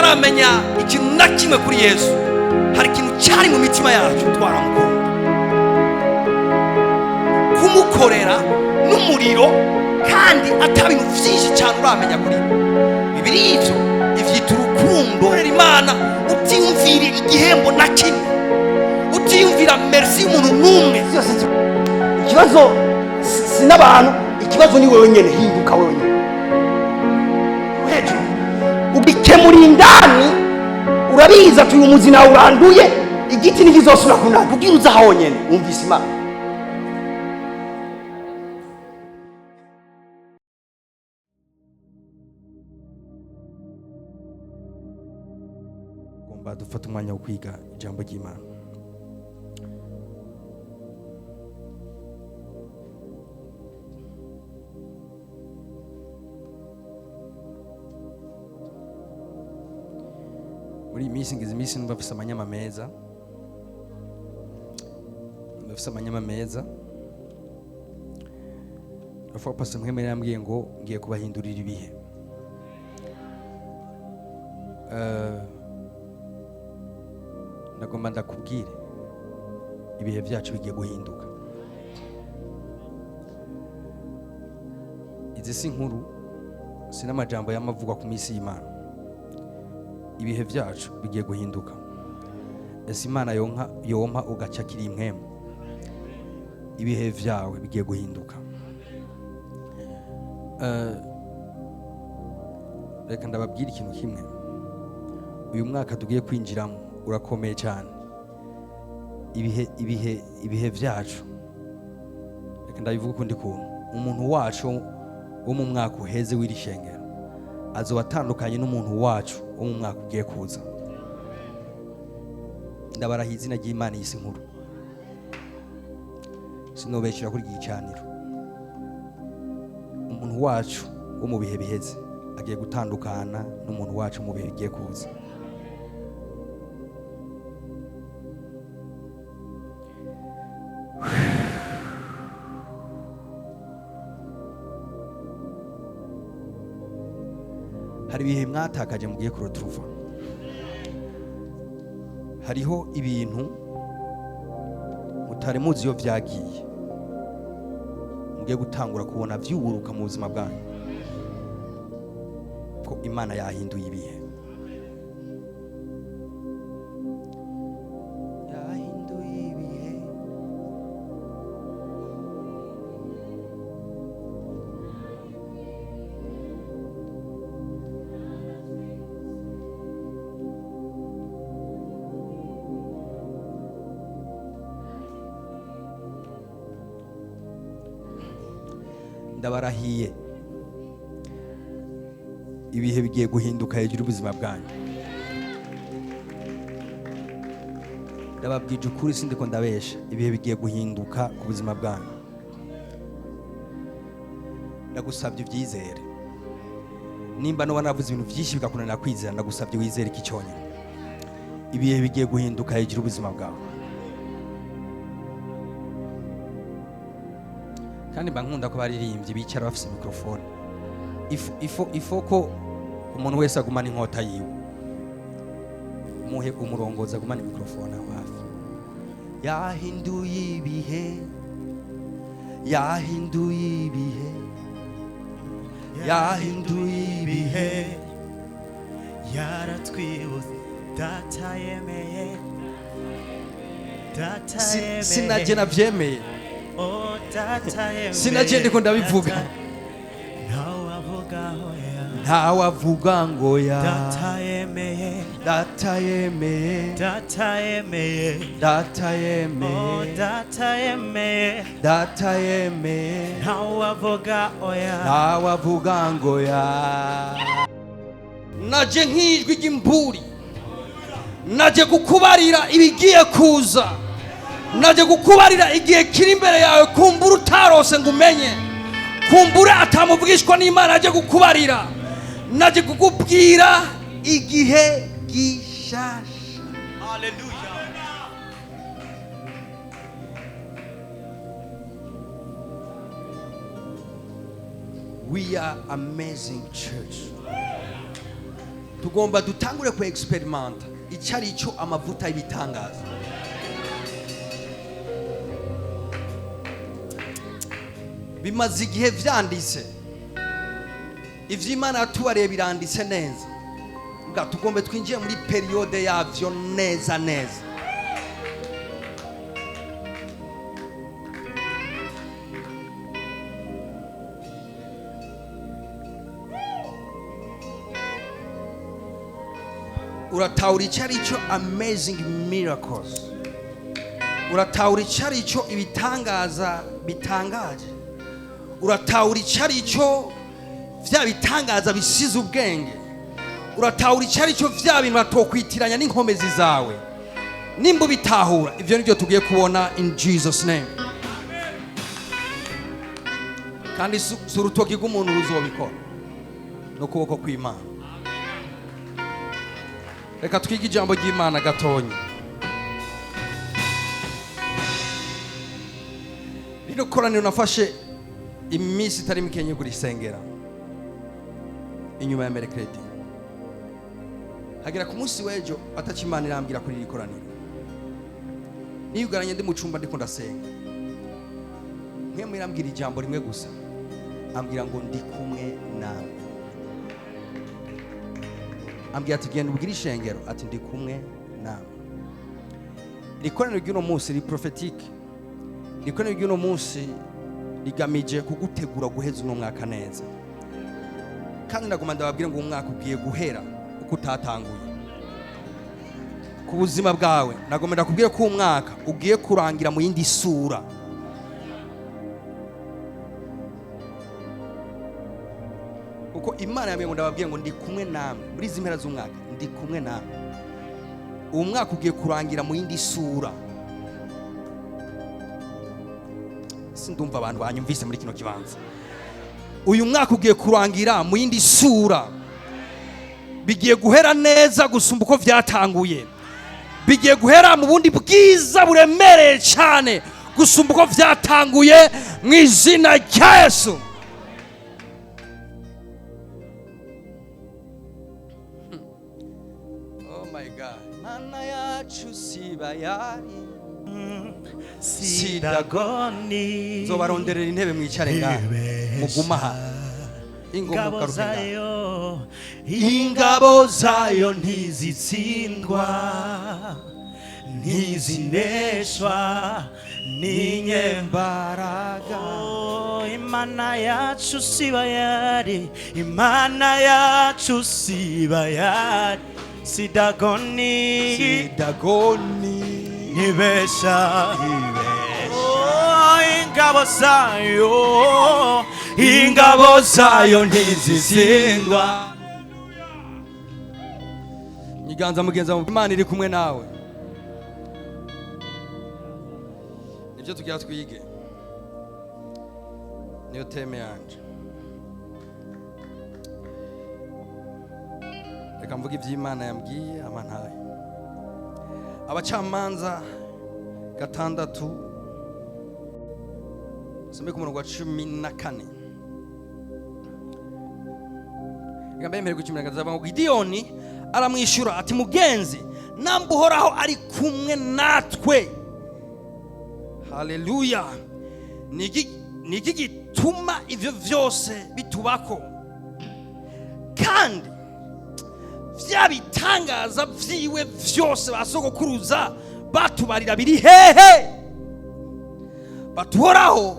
Tutaramenya ikintu na kimwe kuri Yesu, hari ikintu cyari mu mitima yacu, twaramukunda. Kumukorera n'umuriro kandi ata bintu byinshi cyane uramenya kuri we. Bibiri ivyo ivyita urukundo. Korera Imana utiyumvira igihembo na kimwe, utiyumvira merci y'umuntu n'umwe. Byose ikibazo si n'abantu, ikibazo ni wewe nyene. Hinduka wewe nyene hejuru, ugikemura indani. Urabizi ati uyu muzi nawe uranduye, igiti ntikizosubira kunanda. Ubwira uza honyene wumvise Imana. Ugomba dufate umwanya wo kwiga ijambo ry'Imana. Muri iyi minsi, ngize iminsi numva mfise amanyama meza, numva mfise amanyama meza. Rafa, Pastor Muhemeri yambwiye ngo ngiye kubahindurira ibihe. Ndagomba ndakubwire, ibihe byacu bigiye guhinduka. Izi si nkuru, si n'amajambo y'amavugwa ku minsi y'Imana. Ibihe byacu bigiye guhinduka. Ese Imana yonka yompa ugaca kiri impwemu? Ibihe byawe bigiye guhinduka. Reka ndababwire ikintu kimwe: uyu mwaka tugiye kwinjiramo urakomeye cyane. Ibihe byacu, reka ndabivuga ukundi kuntu: umuntu wacu wo mu mwaka uheze w'iri shengero azoba atandukanye n'umuntu wacu wo mu mwaka ugiye kuza. Ndabarahiye izina ry'Imana, iyi si nkuru, sinobeshyira kuri iki gicaniro. Umuntu wacu wo mu bihe biheze agiye gutandukana n'umuntu wacu mu bihe bigiye kuza. Hari ibihe mwatakaje mugiye kuroturuva. Hariho ibintu mutari muzi iyo byagiye, mugiye gutangura kubona byuburuka mu buzima bwanyu, ko Imana yahinduye ibihe, yahinduye ibihe. Ndabarahiye, ibihe bigiye guhinduka hejuru y'ubuzima bwanyu. Ndababwije ukuri, sindiko ndabesha. Ibihe bigiye guhinduka ku buzima bwanyu. Ndagusabye ubyizere. Nimba nuba navuze ibintu byinshi bigakunanira kwizera, ndagusabye wizere iki cyonyine: ibihe bigiye guhinduka hejuru y'ubuzima bwawe. Kandi mba nkunda ko baririmbyi bicara bafise mikrofone. Ifo ko umuntu wese agumana inkota yiwe, muhe umurongozi agumana mikrofone aho hafi. Yahinduye ibihe, yahinduye ibihe, yahinduye ibihe. Yaratwibutse, Data yemeye, Data yemeye. Sinaje navyemeye. Oh, Data yemeye. Sinaje ndiko ndabivuga. Ntawe avuga hoya. Ntawe avuga ngo ya. Data yemeye. Data yemeye. Data yemeye. Data Oh, yemeye. Data yemeye. Data yemeye. Ntawe avuga oya. Ntawe avuga ngo ya. Naje nk'ijwi ry'imburi, naje kukubarira ibigiye kuza, naje kukubarira igihe kiri imbere yawe. Kumbura utarose ngo umenye, kumbura atamuvugishwa n'Imana aje kukubarira. Naje kukubwira igihe gishasha. Hallelujah. We are amazing church. Tugomba dutangure ku experimenta icyo ari cyo amavuta y'ibitangaza. Bimaze igihe vyanditse, ivy'Imana yatubareye biranditse neza, mbwa tugombe twinjiye muri période yavyo neza neza. Uratahura icyo ari cyo amazing miracles, uratahura icyo ari cyo ibitangaza bitangaje, uratahura icyo ari cyo vya bitangaza bisize ubwenge, uratahura icyo ari cyo vya bintu batokwitiranya n'inkomezi zawe. Nimba ubitahura, ivyo nivyo tugiye kubona in Jesus name. Kandi si urutoki rw'umuntu ruzobikora, n'ukuboko kw'Imana. Reka twige ijambo ry'Imana gatonya. Rino koraniro nafashe iminsi itari mike yo kurisengera inyuma ya mercredi, hagera ku munsi w'ejo ataca Imana irambwira kuri iri koraniro. Niyugaranye ndi mu cumba ndiko ndasenga, mwe irambwira ijambo rimwe gusa, ambwira ngo ndi kumwe nawe. Ambwira ati genda ubwire ishengero ati ndi kumwe nawe. Iri koraniro ry'uno munsi riri prophétique. Iri koraniro ry'uno munsi rigamije kugutegura guheza uno mwaka neza. Kandi ndaguma ndababwira ngo umwaka ugiye guhera uko utatanguye ku buzima bwawe. Nagomba ndakubwira ko umwaka ugiye kurangira mu yindi sura. Kuko Imana yambwiye ngo ndababwire ngo ndi kumwe namwe muri izi mpera z'umwaka, ndi kumwe namwe. Uwo mwaka ugiye kurangira mu yindi sura. Sindumva abantu banyumvise muri kino kibanza. Uyu mwaka ugiye kurangira mu yindi sura. Bigiye guhera neza gusumba uko vyatanguye. Bigiye guhera mu bundi bwiza buremereye cyane gusumba uko vyatanguye, mu izina rya Yesu. Oh my God. Mana yacu si Bayari, Si Dagoni. Nzobaronderera intebe mwicare ngaha, muguma aha ingo, Ingabo mugaruke ngaha. zayo, ingabo zayo ntizitsindwa, ntizineshwa n'inyembaraga. Oh, Imana yacu si Bayari, Imana yacu si Bayari, si Dagoni, Si Dagoni, ntibesha. Oh, ingabo zayo, ingabo zayo ntizitsindwa. Nyiganza mugenza, Imana iri kumwe nawe. Nibyo tugira twige, niyo thème yanje. Reka mvuge iby'Imana yambwiye amantaye. Abacamanza 6, some ku murongo wa 14. Reka mbere ku 13 ngo Gidiyoni aramwishyura ati: "Mugenzi, namba Uhoraho ari kumwe natwe," haleluya, "ni iki gituma ivyo vyose bitubako? Kandi vya bitangaza vyiwe vyose basogokuruza batubarira biri hehe? Batuhoraho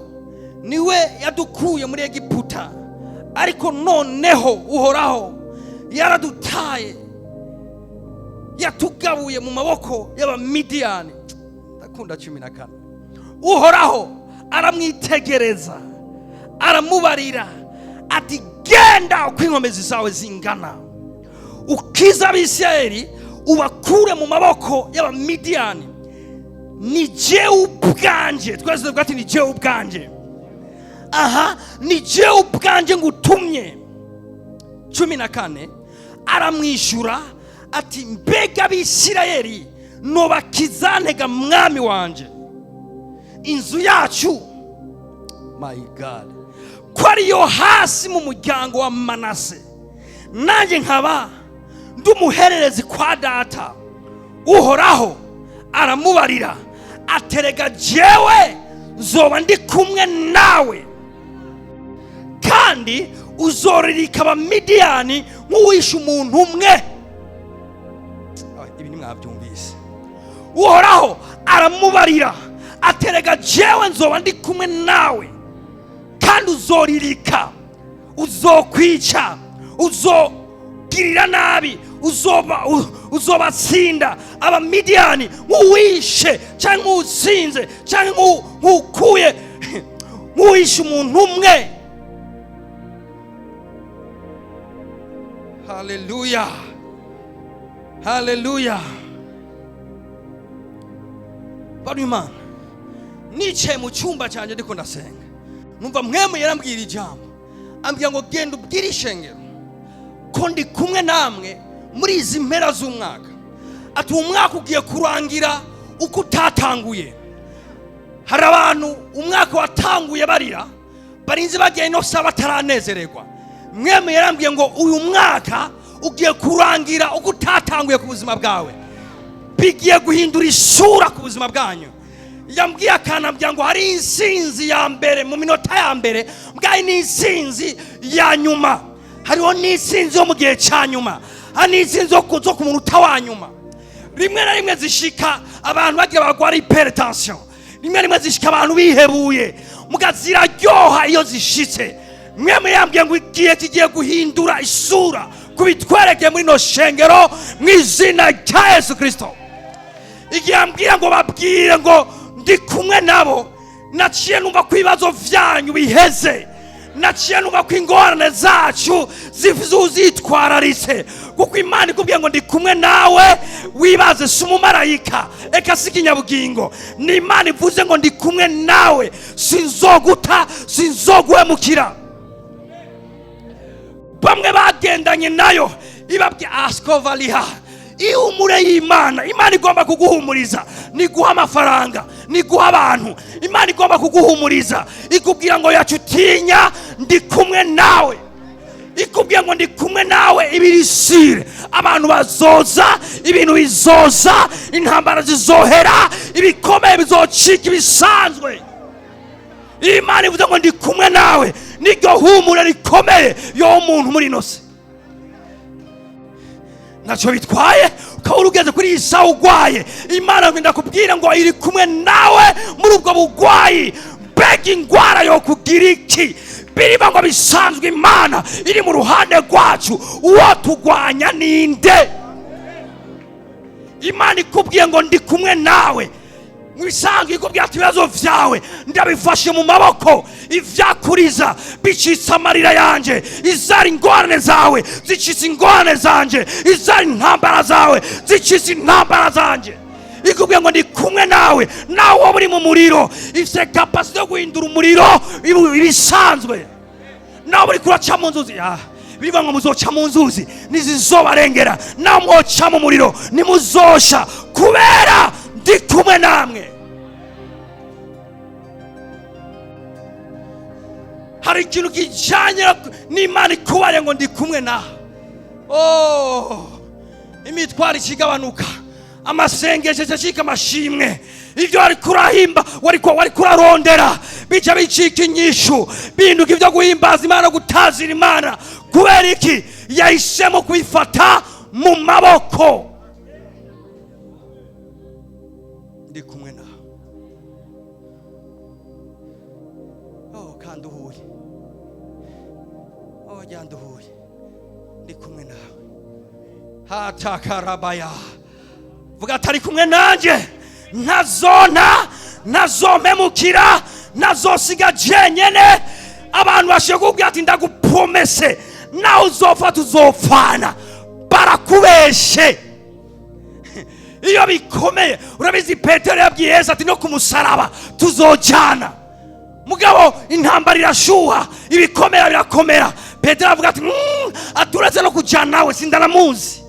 niwe yadukuye muri Egiputa, ariko noneho Uhoraho yaradutaye, yatugabuye mu maboko y'Abamidiyani." Ndakunda 14. Uhoraho aramwitegereza, aramubarira ati: "Genda uko inkomezi zawe zingana, ukiza Abisirayeli, ubakure mu maboko y'Abamidiyani. Ni jewe ubwanje." Twese tuvuga ati: "Ni jewe ubwanje." Aha, "ni jewe ubwanje ngutumye." 14, aramwishyura ati: "Mbega Abisirayeli nobakizantega, mwami wanje? Inzu yacu, my God, ko ariyo hasi mu muryango wa Manase, nanjye nkaba Ndi umuhererezi kwa data. Uhoraho aramubarira aterega: "Jewe nzoba ndi kumwe nawe, kandi uzoririka Abamidiyani nk'uwishe umuntu umwe." Ibi ntimwabyumvise. Uhoraho aramubarira aterega: "Jewe nzoba ndi kumwe nawe, kandi uzoririka, uzokwica, uzogirira nabi, uzobatsinda Abamidiyani nk'uwishe cyangwa nk'utsinze cyangwa nk'ukuye, nk'uwishe umuntu umwe." Haleluya, haleluya! Bano Imana, nicaye mu cyumba cyanjye ndiko ndasenga, numva Mwemu yarambwira ijambo, ambwira ngo: "Genda ubwire ishengero ko ndi kumwe namwe muri izi mpera z'umwaka." Ati: "Uwo mwaka ugiye kurangira uko utatanguye." Hari abantu umwaka watanguye barira, barinze bagiye ino saha bataranezererwa. Mwemu yarambwiye ngo uyu mwaka ugiye kurangira uko utatanguye ku buzima bwawe, bigiye guhindura isura ku buzima bwanyu. Yambwiye akanambwira ngo hari insinzi ya mbere mu minota ya mbere, bwayi n'insinzi ya nyuma, hariho n'insinzi yo mu gihe cya nyuma, hari n'insinzi zo ku munota wa nyuma. Rimwe na rimwe zishika abantu bagiye barwara hypertension, rimwe na rimwe zishika abantu bihebuye, muga ziraryoha iyo zishitse. Mwe yambwiye ngo igihe kigiye guhindura isura kubitwerekeye muri no shengero mu izina rya Yesu Kirisito. Igihe yambwira ngo babwire ngo ndi kumwe nabo, naciye numva ko ibibazo vyanyu biheze, naciye numva ko ingorane zacu zitwararitse, kuko Imana ikubwiye ngo ndi kumwe nawe, wibaze si umumarayika, eka si ikinyabugingo, ni Imana ivuze ngo ndi kumwe nawe, sinzoguta, sinzoguhemukira. Bamwe bagendanye nayo ibabwiye askovaliha ihumure y'Imana. Imana igomba kuguhumuriza, niguha amafaranga, niguha abantu. Imana igomba kuguhumuriza, ikubwira ngo yacu utinya, ndi kumwe nawe. Ikubwira ngo ndi kumwe nawe, ibirisire abantu bazoza, ibintu bizoza, intambara zizohera, ibikomeye bizocika ibisanzwe. Imana ivuze ngo ndi kumwe nawe, niryo humura rikomeye yo muntu muri ino si. Ntacyo bitwaye ukaba ugeze kuri iyi saha urwaye, Imana ngo ndakubwira ngo iri kumwe nawe muri ubwo burwayi. Mbega ingwara yo kugira iki? Birimo ngo bisanzwe. Imana iri mu ruhande rwacu, uwo tugwanya ninde? Imana ikubwiye ngo ndi kumwe nawe, mu bisanzwe ikubwiye ati ibibazo vyawe ndabifashe mu maboko, ivyakuriza bicitse amarira yanje, izari ingorane zawe zicitse ingorane zanje, izari intambara zawe zicitse intambara zanje. Ikubwiye ngo ndi kumwe nawe, nawe waba uri mu muriro, ifite capacité yo guhindura umuriro ibisanzwe. Nawe uri kuraca mu nzuzi, bivuga ngo muzoca mu nzuzi nizizobarengera, nawe mwoca mu muriro nimuzosha, kubera ndi kumwe namwe. Hari ikintu kijanye n'Imana ikubariye ngo ndi kumwe nawe. Oh, imitwaro ikigabanuka, amasengesho acika amashimwe, ibyo wari kurahimba, wari kurarondera bica bicika inyishu, bihinduka ibyo guhimbaza Imana no gutazira Imana. Kubera iki? Yahisemo kubifata mu maboko. Ndi kumwe nawe. Oh, kandi uhuye, oh, jyanda uhuye, ndi kumwe nawe. Hatakarabaya, vuga atari kumwe nanjye, ntazona, ntazompemukira, ntazosiga jenyene. Abantu bashiye kukubwira ati ndagupromese nawe uzopfa tuzopfana, barakubeshe. Iyo bikomeye, urabizi Petero yabwiye Yesu ati no ku musaraba tuzojana. Mugabo intambara irashuha, ibikomera birakomera, Petero avuga ati aturetse no kujana nawe sindanamuzi.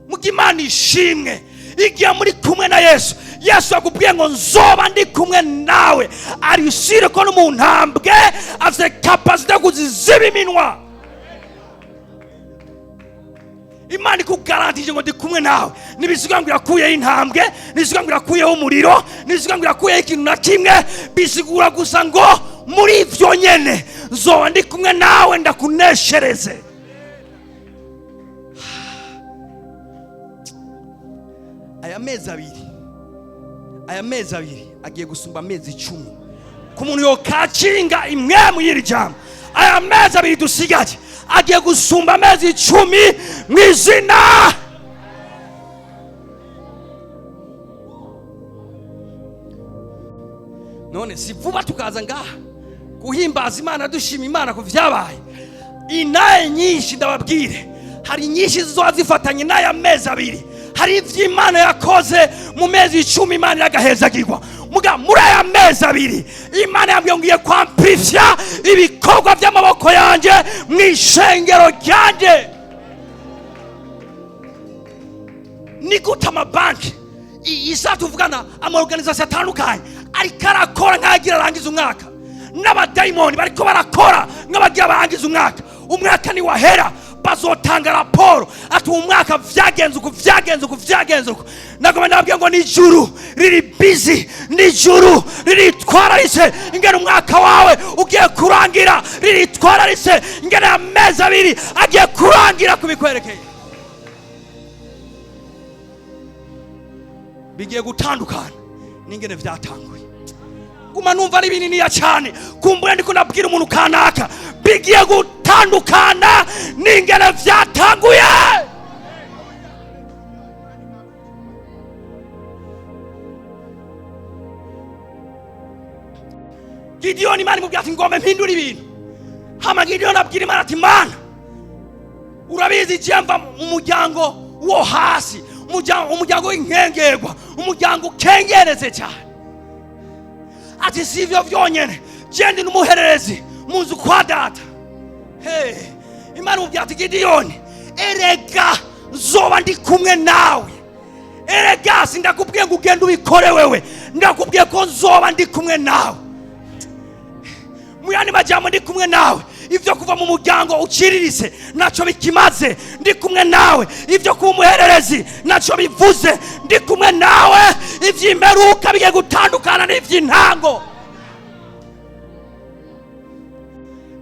Muga Imana ishimwe, igihe muri kumwe na Yesu, Yesu yakubwiye ngo nzoba ndi kumwe nawe, arisire ko no mu ntambwe afite capacité yo kuziziba iminwa. Imana ikugarantije ngo ndi kumwe nawe, ntibisiga ngo irakuyeho intambwe, ntibisiga ngo irakuyeho umuriro, ntibisiga ngo irakuyeho ikintu na kimwe. Bisigura gusa ngo muri ibyo nyene nzoba ndi kumwe nawe ndakuneshereze. Aya mezi abiri, aya mezi abiri agiye gusumba amezi 10 ku muntu yokacinga imwe mu y'iri jambo. Aya mezi abiri dusigaje agiye gusumba amezi 10 mu izina. None si vuba tukaza ngaha guhimbaza Imana, dushima Imana ku vyabaye. Inaye nyinshi ndababwire, hari nyinshi zizoba zifatanye n'aya mezi abiri. Hari ivyo Imana yakoze mu mezi 10, Imana iragahezagirwa. Muga muri aya mezi abiri Imana yambwiye ngiye kwamplifya ibikorwa by'amaboko yanje mu ishengero ryanje. Ni gute amabanki isa tuvugana, amaorganisation atandukanye ariko arakora nk'ayagira arangiza umwaka, n'abadayimoni bariko barakora nk'abagira barangiza umwaka. Umwaka niwahera bazotanga raporo ati uyu mwaka vyagenze uku, vyagenze uku, vyagenze uku. Nagomba ndababwira ngo nijuru riri busy, nijuru riritwararitse ingene umwaka wawe ugiye kurangira, riritwararitse ingene amezi abiri agiye kurangira kubikwerekeye. Bigiye gutandukana n'ingene vyatanguye. Guma numva ari bininiya cyane, kumbura ndiko nabwira umuntu kanaka, bigiye gutandukana n'ingene vyatanguye. Gidiyoni Imana imubwira ati ngombe mpindure ibintu. Hama Gidiyoni abwira Imana ati Mana, urabizi je mva mu muryango wo hasi, umuryango w'inkengerwa, umuryango ukengereze cyane. Ati si ivyo vyonyene, je ndi n'umuhererezi mu nzu kwa data. Hey, Imana imubwira ati Gidiyoni, erega nzoba ndi kumwe nawe. Erega sindakubwiye ngo ugende ubikore wewe, ndakubwiye ko nzoba ndi kumwe nawe. Mu yandi majambo, ndi kumwe nawe. Ivyo kuva mu muryango uciriritse naco bikimaze, ndi kumwe nawe. Ivyo kuba umuhererezi naco bivuze, ndi kumwe nawe. Ivy'imperuka bigiye gutandukana n'ivy'intango.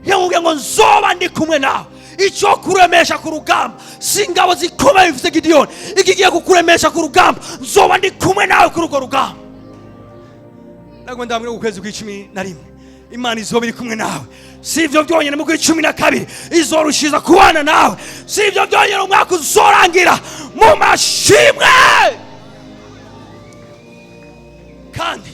Yamubwiye ngo nzoba ndi kumwe nawe. Icyo kuremesha ku rugamba si ingabo zikomeye bivuze Gidiyoni, ikigiye kukuremesha ku rugamba, nzoba ndi kumwe nawe kuri urwo rugamba. Nagomba ndababwira ukwezi kw'icumi na rimwe Imana izoba iri kumwe nawe. Si ivyo byonyene, mu kw'icumi na kabiri izorushiza kubana nawe. Si ivyo byonyene, umwaka uzorangira mu mashimwe. Kandi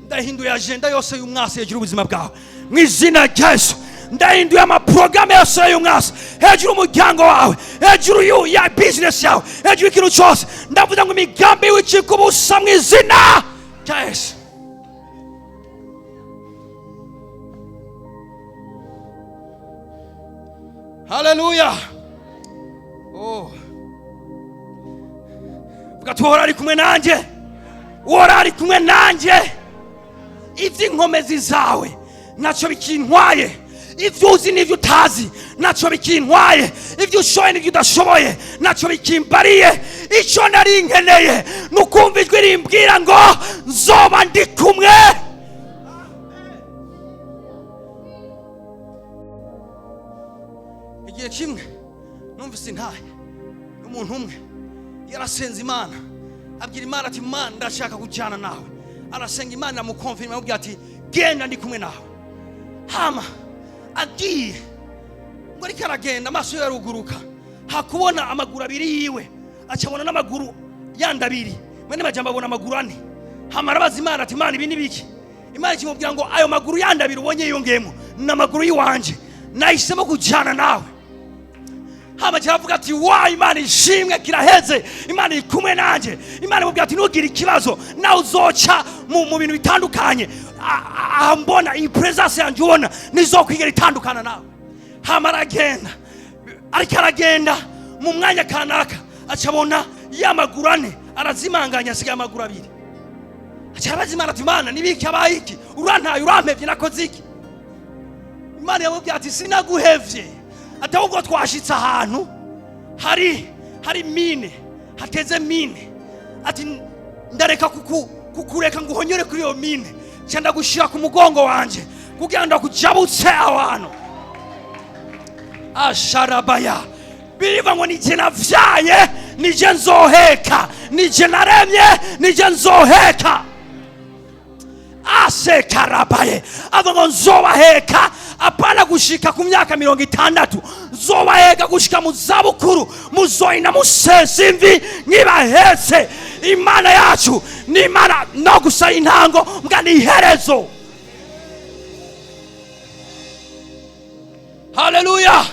ndahinduye agenda yose y'umwasi hejuru y'ubuzima bwawe mu izina rya Yesu. Ndahinduye amaprograme yose y'umwasi hejuru y'umuryango wawe, hejuru ya business yawe, hejuru y'ikintu cyose. Ndavuga ngo imigambi w'icika ubusa mu izina rya Yesu. Haleluya. Oh. Vuga ati uhora ari kumwe nanje, uhora ari kumwe nanje. Ivy'inkomezi zawe naco bikintwaye, ivyo uzi n'ivyo utazi naco bikintwaye, ivyo ushoboye n'ivyo udashoboye naco bikimbariye. Ico nari nkeneye ni ukumva ijwi rimbwira ngo nzoba ndi kumwe. Igihe kimwe numvise intahe n'umuntu umwe yarasenze Imana, abwira Imana ati Mana ndashaka kujyana nawe. Arasenga Imana iramukonfirma, amubwira ati genda ndi kumwe nawe. Hama agiye ngo ariko aragenda, amaso ye yaruguruka, hakubona amaguru abiri yiwe, acabona n'amaguru yandi abiri, mwene majambo abona amaguru ane. Hama arabaza Imana ati Imana ibi ni biki? Imana ikimubwira ngo ayo maguru yandi abiri ubonye yiyongeyemo ni amaguru y'iwanje, nahisemo kujyana nawe. Hama kiravuga ati wa Imana ishimwe, kiraheze, Imana iri kumwe nanje. Imana imubwira ati ntugire ikibazo, nawe uzoca mu bintu bitandukanye, aha mbona iyi presence yanje ubona nizokwigera itandukana nawe. Hama aragenda, ariko aragenda mu mwanya kanaka acabona ya maguru ane arazimanganya, asigaye amaguru abiri. Aca arabaza Imana ati Imana nibiki abaye iki? Urantaye, urampevye, nakoze iki? Imana yamubwira ati sinaguhevye, ati ahubwo twashitse ahantu hari Hari mine, hateze mine, ati ndareka kukureka ngo uhonyore kuri iyo mine, nca ndagushira ku mugongo wanje kugira ngo ndakujabutse aho hantu. Asharabaya birivuga ngo nije navyaye, nije nzoheka, nije naremye, nije nzoheka. Asekarabaye avuga ngo nzobaheka, apana gushika ku myaka 60, nzobaheka gushika mu zabukuru, muzoyina musesa imvi nkibahetse. Imana yacu ni Imana no gusa intango mbwa ni iherezo. Haleluya,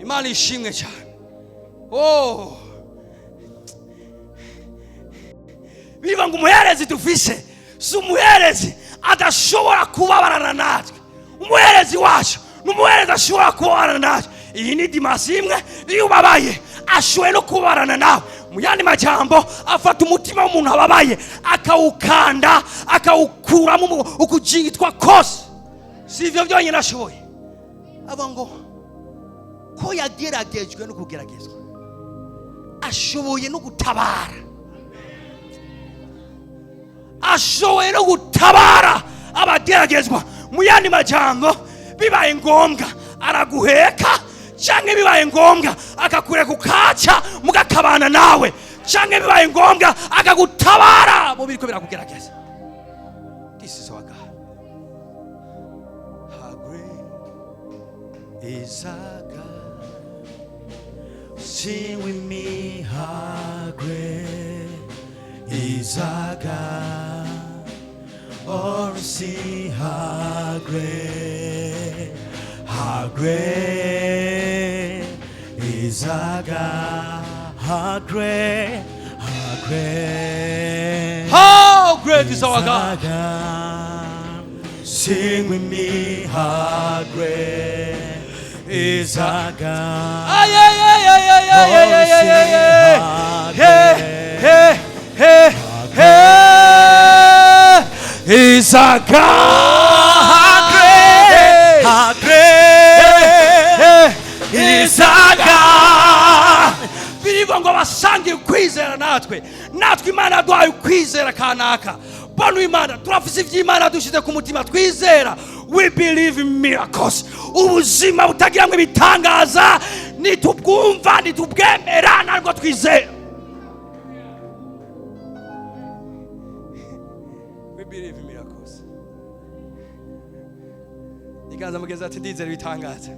Imana ishimwe cyane. Oh, bivuga ngo umuherezi dufise si umuherezi adashobora kubabarana natwe. Umuherezi wacu ni umuherezi ashobora kubabarana natwe. Iyi ni dimasi imwe, iyo ubabaye ashoboye no kubabarana nawe. Mu yandi majambo, afata umutima w'umuntu ababaye akawukanda, akawukuramo ukujingitwa kose. Si ivyo byonyine ashoboye, avuga ngo ko yageragejwe no kugeragezwa, ashoboye no gutabara, ashoboye no gutabara abageragezwa. Mu yandi majambo, bibaye ngombwa araguheka, canke bibaye ngombwa akakureka ukaca mugakabana nawe, canke bibaye ngombwa akagutabara mu biriko birakugerageza. This is our God. How great is our God? Sing with me, how great is our God. Oh, see how great is our God. How great, how great, How great is our God. God. Sing with me, how great is our God. Ay, ay, ay, ay, ay, ay, ay, ay, ay, ay, ay. Hey, hey, hey, hey. Is our God. How great, how great is our God. Birivuga ngo basangiye ukwizera natwe, natwe Imana yaduhaye ukwizera kanaka. Bano Imana turafise ivy'Imana dushize ku mutima twizera. We believe in miracles. Ubuzima butagira ngo ibitangaza nitubwumva, nitubwemera, ntabwo twizera. We believe in miracles. Iganza mugenzi ati ndizera ibitangaza.